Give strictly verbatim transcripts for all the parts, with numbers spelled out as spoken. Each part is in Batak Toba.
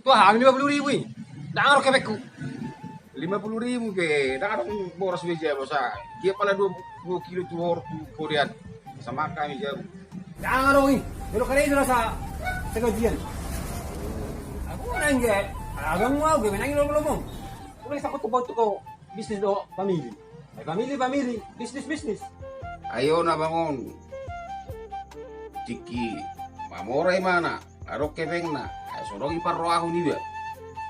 Tuah, hami lima puluh ribu i. Ndang adong kepengku. Lima puluh ribu pe, ndang adong boras be jabu sa. Dia pala dua, dua kilo tu hor tu kodean. Sama kami jabu. Ndang adong i. Molo kare itu rasa segajian. Aku nang ge. Abang mau ge menang lo belum. Udah sakut tu bau tu kau bisnis do famili. Ai famili, famili, bisnis, bisnis. Ayo na bangun. Tiki mamora imana. Adong kepengna, ai songon i parrohahon iba.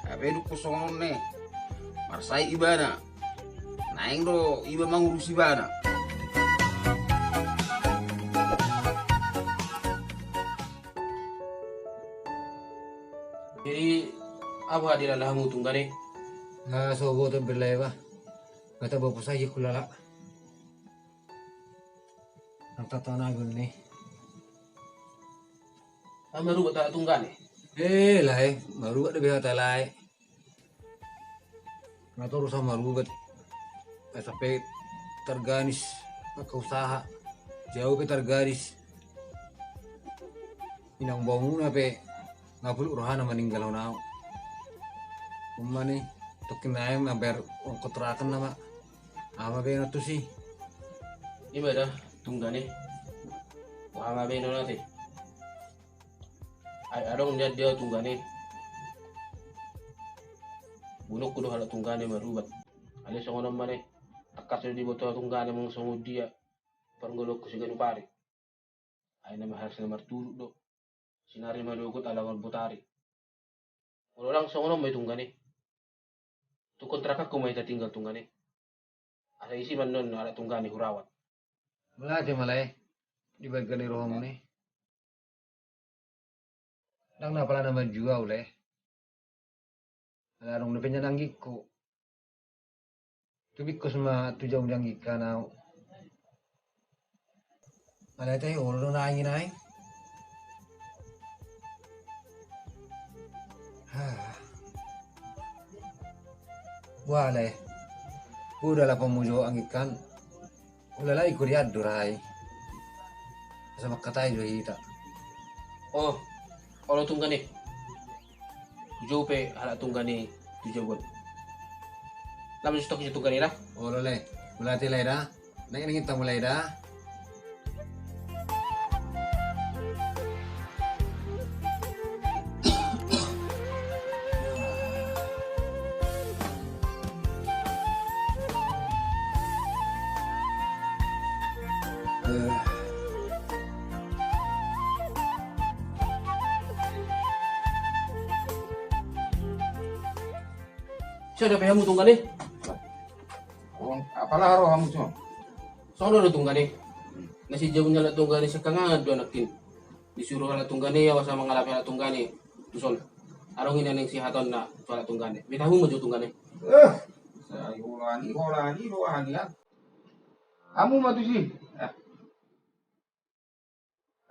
Hape dungkon songon on ne, marsahit ibana. Naeng do iba mangurus ibana. Jadi, apa dilala hamu tunggane? Na so boto berlai ba. Kata bapak saya kulala. Nang tatonagon ne. Marubat halak tunggane? Eh, lae, marubat do be hata lae. Nga torus au marubat. Asa pe targanis angka usaha. Jau pe targanis. Inang baumuna pe nga puluk rohana maninggalhon au. Umani tokkin naem amber ongkot raken nama. Aha ma baenon tusi? Ima da tunggane. Aha ma baenon ate? Ai adong nian dia tunggane. Bulokku do halak tunggane marubat. Alai songon on ma ne. Tangkas do diboto tunggane mung songon dia. Parngolokku siganup ari. Ai nama harus na martuduk do. Sinari manogot alangan botari. Molo lang songon on ma i tunggane. Tu kontrakanku ma hita tinggal tunggane. Asa isi ma non halak tunggane hurawat. Mauliate ma lae. Di bagian ni rohamuni. Ndang na pala na manjua ule. Ala adong dope nian anggingku. Tu bingkos ma tu jabu ni anggingka nau. Ala ita i olo do na angin ai. Wale. Uda la pamujo anggingkan. Ula lai kurian do rai. Asa mangkatai do hita. Oh, olo tunggane. Hujou pe halak tunggane tu jabu on. Lama justok jo tunggane da. Olo le. Mauliate le da. Nang inang inta mulai da. Sada pe hamu tunggane. Apala ro hamu songon. Songon do tunggane. Na sijabu ni halak tunggane sangkangan do anakkin. Disuru halak tunggane au asa mangalapi halak tunggane. Tuson. Adong i na naeng sihatonna tu halak tunggane. Beta hamu ma jo tunggane. Eh. Sai holani holani rohani an. Hamu ma tusi.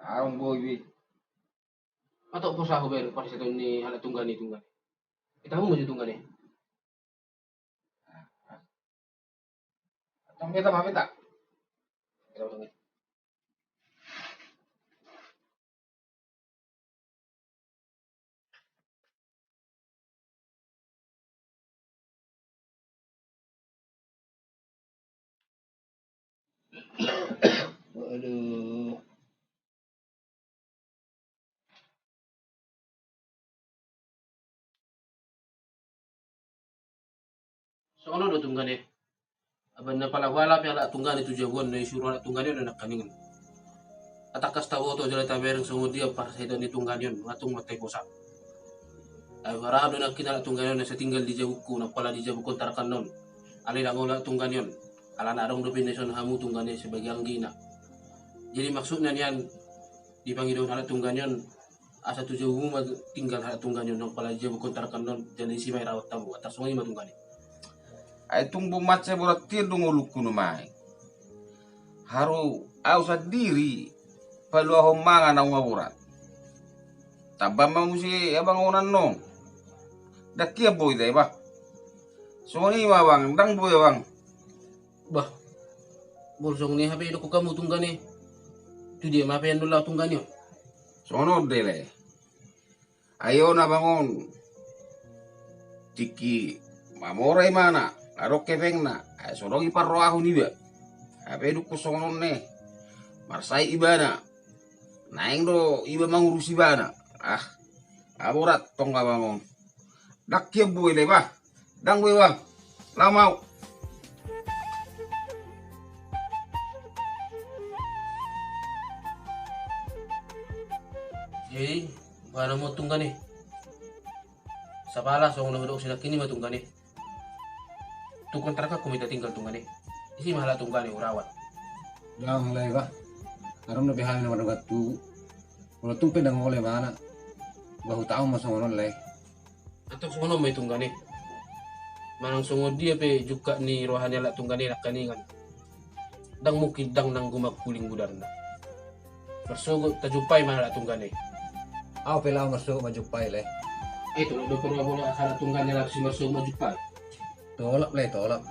Adong boi be. Atok posa ho be parseton ni halak tunggane tunggane. Beta hamu ma jo tunggane. Tong beta ma beta. Aduh. Songon on do tunggane. Aban na pala hualap halak tunggane tu jabu on na isuru halak tunggane on na nangkaningan. Atangkas taboto jala tabereng songon dia parsahiton ni tunggane on nga tung mantaiposa. Ai huarahon do nangkin halak tunggane on na sai tinggal di jabungku na pala di jabu kontrakan on. Alai dang olo halak tunggane on. Alana adong dope na ison hamu tunggane sebagai anggina. Jadi maksudna nian dipangidohon halak tunggane on. Asa tu jabu ma tinggal halak tunggane on na pala di jabu kontrakan on jala isi ma i rawat hamu. Atas songon i ma tunggane. Ai tung bung mansai borat tian do ngolungku nuaeng. Haru au sandiri paluahon mangan au ma borat. Tamba ma muse abang on annon. Dang kian boi da iba. Songon i ma abang, dang boi abang. Bah. Bol songon i hape idokkon hamu tunggane. Tu dia ma hape andon laho tunggane on. Songon on do le. Ayo na bangun. Tingki mamora ibana, adong hepengna, ai so adong i parrohahon iba. Hape dungkon songon on ne, marsahit ibana. Naeng do iba mangurus ibana. Ah, aborat tong abang on. Ndang hian boi le bah. Ndang boi bang. Laho ma au. Jadi, mana mau tunggan nih? Sapala songon na hudok sidak i ma tunggan i. Tu kontrakan ku ma hita tinggal tunggan i. Isi ma halak tunggan i hurawat. Ndang lae bah. Aram na pe hami na mardongan tu. Molo tung pe ndang olo ibana, bah hutahon ma songon on lae. Antong songon on ma i tunggan i. Manang songon dia pe jungkat ni roha ni halak tunggan i nangkaningan, ndang mungkin ndang nanggo mangkuling budarna. Marsogot tajumpai ma halak tunggan i. Au pe laho marsogot manjumpai lae. Eh, tolap do parroha bola halak tunggan i langsung marsogot manjumpai. Tolap lae, tolap.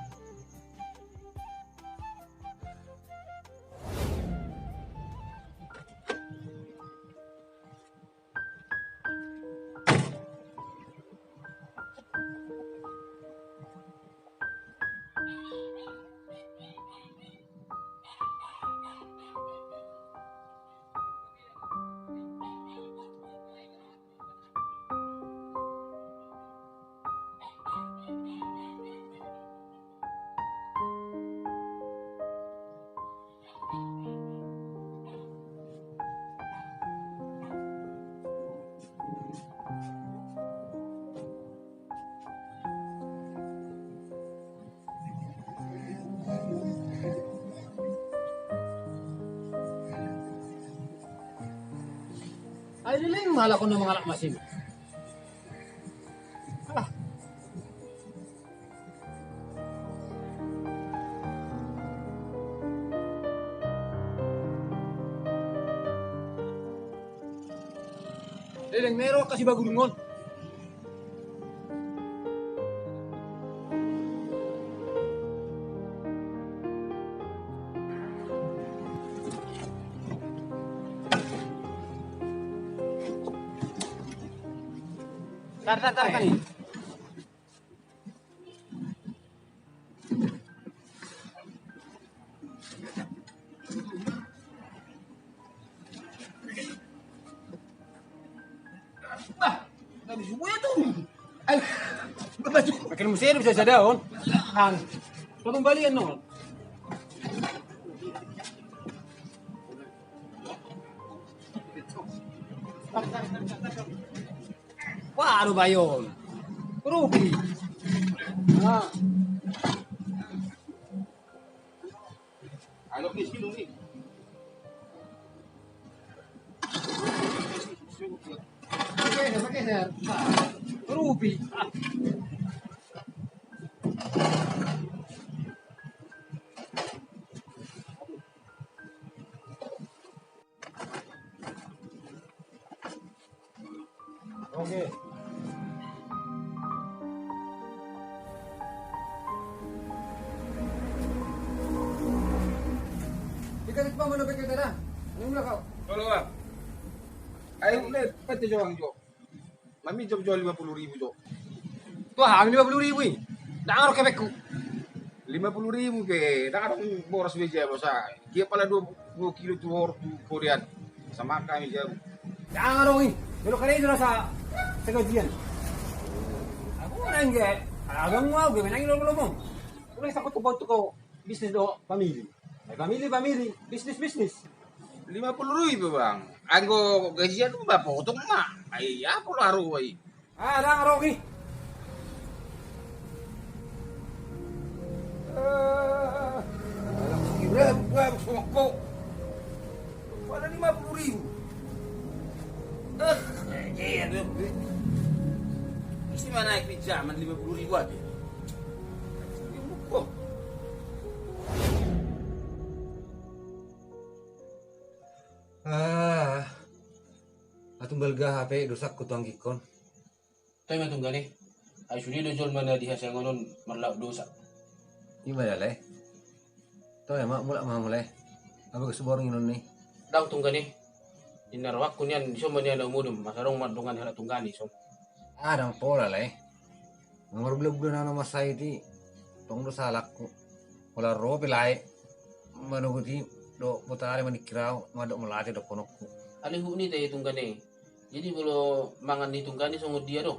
Ai leleng ma halak on na mangalap masing. Alah. Leleng ma i roha si bagurung on. Tar, tar, tar, tar. Bah, nggak bisa gue tuh. Ayo, gue maju. Makin mesti ada bisa sadar, on. Ang, kau kembalian, non. Wah, aduh, bayon. Rugi. Nah. Ayo, Kis, minum, Kis. Pakai, pakai, pakai, pakai. Nah, rugi. Oke. Ikan itu paman, oke, kita dah. Ini udah kau. Tolong, Bang. Ayo, udah, pete jawang, Jo. Maminjam jo lima puluh ribu, Jo. Tuah, hami lima puluh ribu i. Ndang adong hepengku. Lima puluh ribu pe, ndang adong boras be jabu sa. Dia pala dua, dua kilo tu hor tu korean. Sama kami jabu. Ndang adong i. Jolo kare itu rasa segajian. Aku nang ge, abang mau ge menang lo belum. Udah sakut kebot tu kau bisnis do family. Eh, family, family, bisnis, bisnis. Lima puluh ribu, Bang. Anggo gajian ma potong ma. Ai, apa lo haru, ai? Ah, ndang adong i. Eh, anak si Ibrahim, gua habis mokok. Pada lima puluh ribu. Eh, iya, iya. Isi mana naik pinjaman lima puluh ribu aja. Mokok. Ah, atung balga hape dosak ku tu anggikon. Toe ma tunggan i. Ai sude do jolma na di hasengon on marlaok dosa. Ima da lae. Toe ma mulak ma mulai. Apa kesuborong inon ni? Ndang tunggan i. Inna rohakku nian di son ma nian na umudum masa dong mardongan halak tunggan i son. Ah, ndang pola lae. Nga marbulan-bulan au na mansai i, tong do salangku. Holan ro pe lae manogot i dohot botari maningkir au, mandok mauliate dohononku. Alai huhut ni ita i tunggan i. Jadi molo mangan ni tunggan i songon dia do?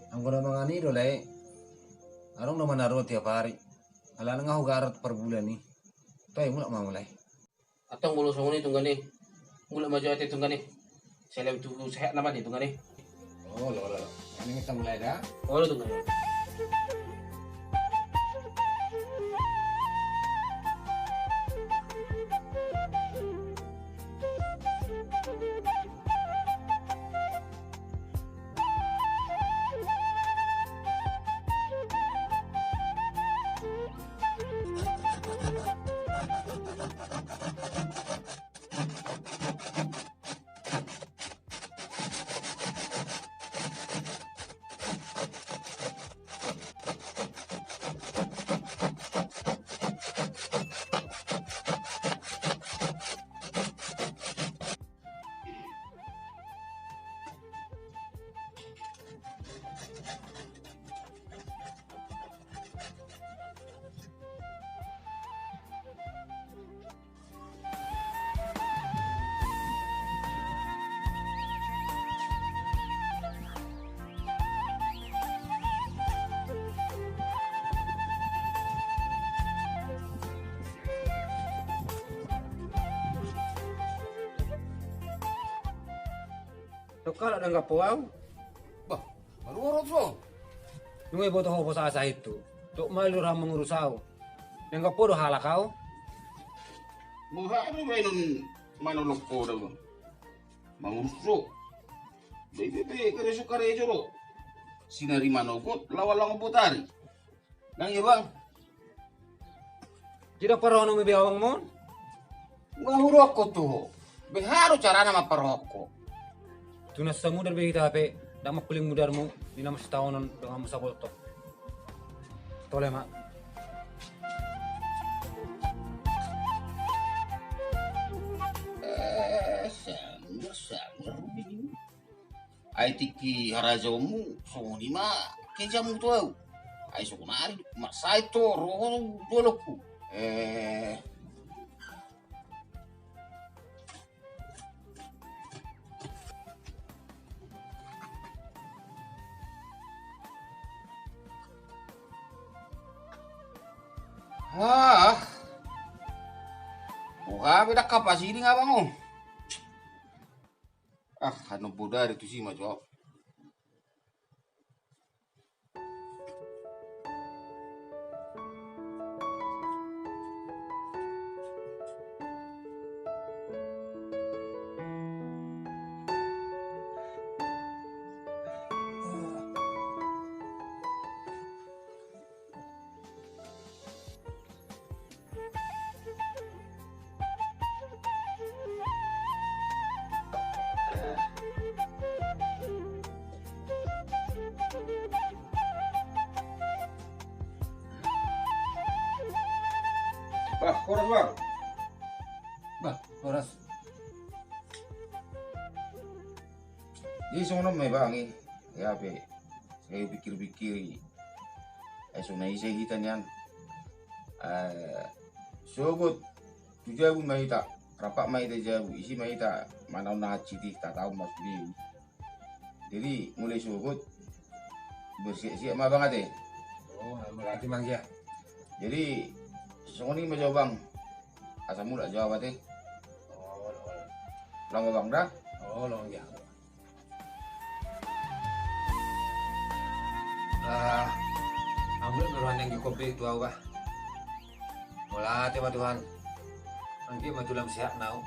Anggo na mangan i do lae, adong do manaruhon tiap ari. Alana nga hugarat parbulan i. Toe mulak ma mula i. Antong molo songon i tunggan i, mulak ma jo ate tunggan i. Salem tu sehat nama ni tunggan i. Olo, olo, olo. Nang i ta mulai da. Olo tunggan i. Dang halak dang gapo au. Bah, maruhut so. Nunga iboto ho posa sahitu. Dok malu ra mangurus au. Dang gapo do halak au. Muha do mainon manolong ho do. Mangurus do. Be be be karejo karejo do. Sinari manogot lawan lawan botari. Nang ia bang. Tidak parohon be abang mon. Nga hurohon tu ho. Beha do carana ma parohon ho. Tunas samudar be hita hape. Dang ma paling mudarmu di nama sitaonon dengan musa boltok. Tole ma. Eh, sangar sangar. Ai tingki harajaonmu songon i ma kejamu tu au. Ai songon ari marsai to roho dolokku. Eh. Ah. Buka beda kapas ini ngapa mu? Ah, anu bodari tu si ma jo. Bah, horas, Bang. Bah, horas. Jadi songon on ma i, Bang, i. Ia pe. Sai pikir-pikir i. Ai so na ise hita nian. Eh, sogot tu jabu ma hita, rap ma hita jabu, isi ma hita manaon na hansit i, tataon ma sude. Jadi mulai sogot bersiap-siap ma abang ate. Oh, berarti mang ya. Jadi songon i ma jo abang. Asa mulak jo au ate. Oh, oh. Long abang da? Oh, long ya. Ah, amu do roha ni anggi kopi tu au bah. Mauliate ma Tuhan. Anggi ma tulang sehat nau.